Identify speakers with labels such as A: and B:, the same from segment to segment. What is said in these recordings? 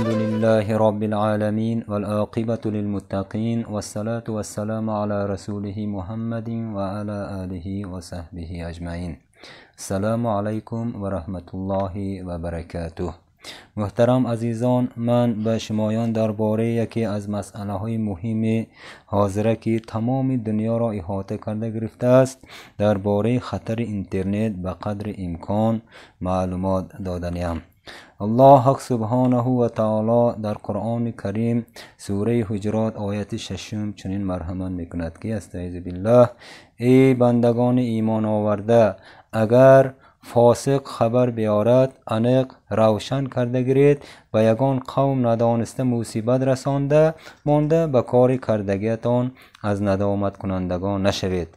A: الحمد لله رب العالمين والعاقبة للمتقين والصلاة والسلام على رسوله محمد وعلى آله وصحبه أجمعين. السلام علیکم و رحمت الله و برکاته. محترم عزیزان، من به شمایان درباره یکی از مسئله های مهم حاضره که تمام دنیا را احاطه کرده گرفته است، درباره خطر اینترنت به قدر امکان معلومات دادنیم. الله حق سبحانه و تعالی در قرآن کریم سوره حجرات آیت ششم چنین مرحمت میکند که استعیذ بالله: ای بندگان ایمان آورده، اگر فاسق خبر بیارد انق روشن کرده گیرید و یگان قوم ندانسته مصیبت رسانده مانده، به کار کردگیتان از ندامت کنندگان نشوید.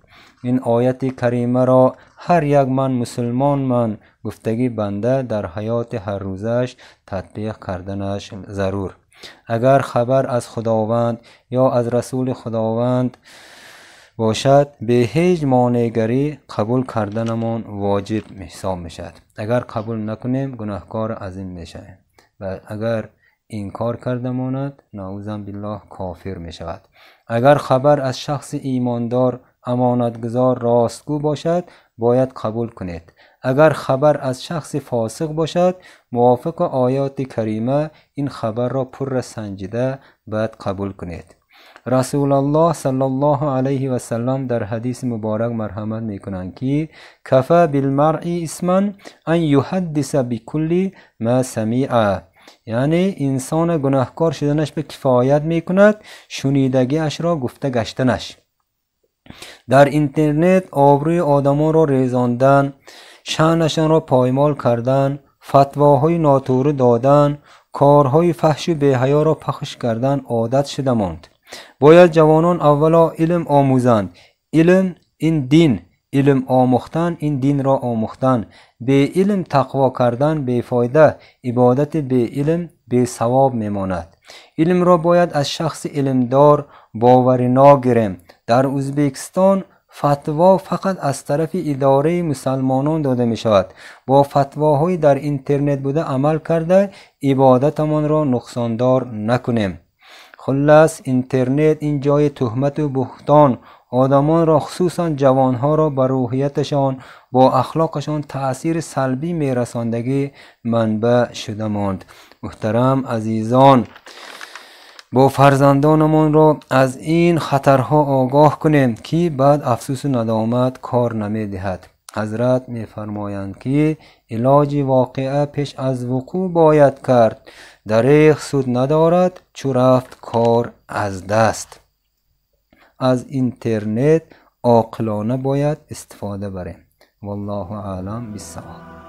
A: این آیت کریمه را هر یک من مسلمان من گفتگی بنده در حیات هر روزش تطبیق کردنش ضرور. اگر خبر از خداوند یا از رسول خداوند باشد، به هیچ مانعگری قبول کردنمان واجب حساب میشد. اگر قبول نکنیم گناهکار عظیم میشویم و اگر انکار کرده ماند نعوذ بالله کافر میشود. اگر خبر از شخص ایماندار، امانتگزار، راستگو باشد باید قبول کنید. اگر خبر از شخص فاسق باشد، موافق آیات کریمه این خبر را پر سنجیده باید قبول کنید. رسول الله صلی الله علیه و سلم در حدیث مبارک مرحمت میکنند که کفا بالمرء اسما ان یحدث بکل ما سمع، یعنی انسان گناهکار شدنش به کفایت میکند شنیدگی اش را گفته گشتنش. در اینترنت آبروی آدمان را ریزاندن، شأنشان را پایمال کردن، فتواهای ناتوری دادن، کارهای فحش و بی‌حیا را پخش کردن عادت شده ماند. باید جوانان اولا علم آموزند. علم این دین، علم آموختن این دین را آموختن. به علم تقوا کردن بی‌فایده، عبادت به علم بی ثواب میماند. علم را باید از شخص علمدار باوری ناگیریم. در ازبکستان فتوا فقط از طرف اداره مسلمانان داده می شود. با فتواهای در اینترنت بوده عمل کرده عبادتمان را نقصاندار نکنیم. خلاص اینترنت این جای تهمت و بهتان آدمان را، خصوصا جوانها را بر روحیتشان با اخلاقشان تأثیر سلبی میرساندگی منبع شده ماند. محترم عزیزان، با فرزندانمان را از این خطرها آگاه کنیم که بعد افسوس و ندامت کار نمیدهد. حضرت میفرمایند که علاج واقعه پیش از وقوع باید کرد، دریغ سود ندارد چو رفت کار از دست. از اینترنت عاقلانه باید استفاده بریم. والله اعلم بالصواب.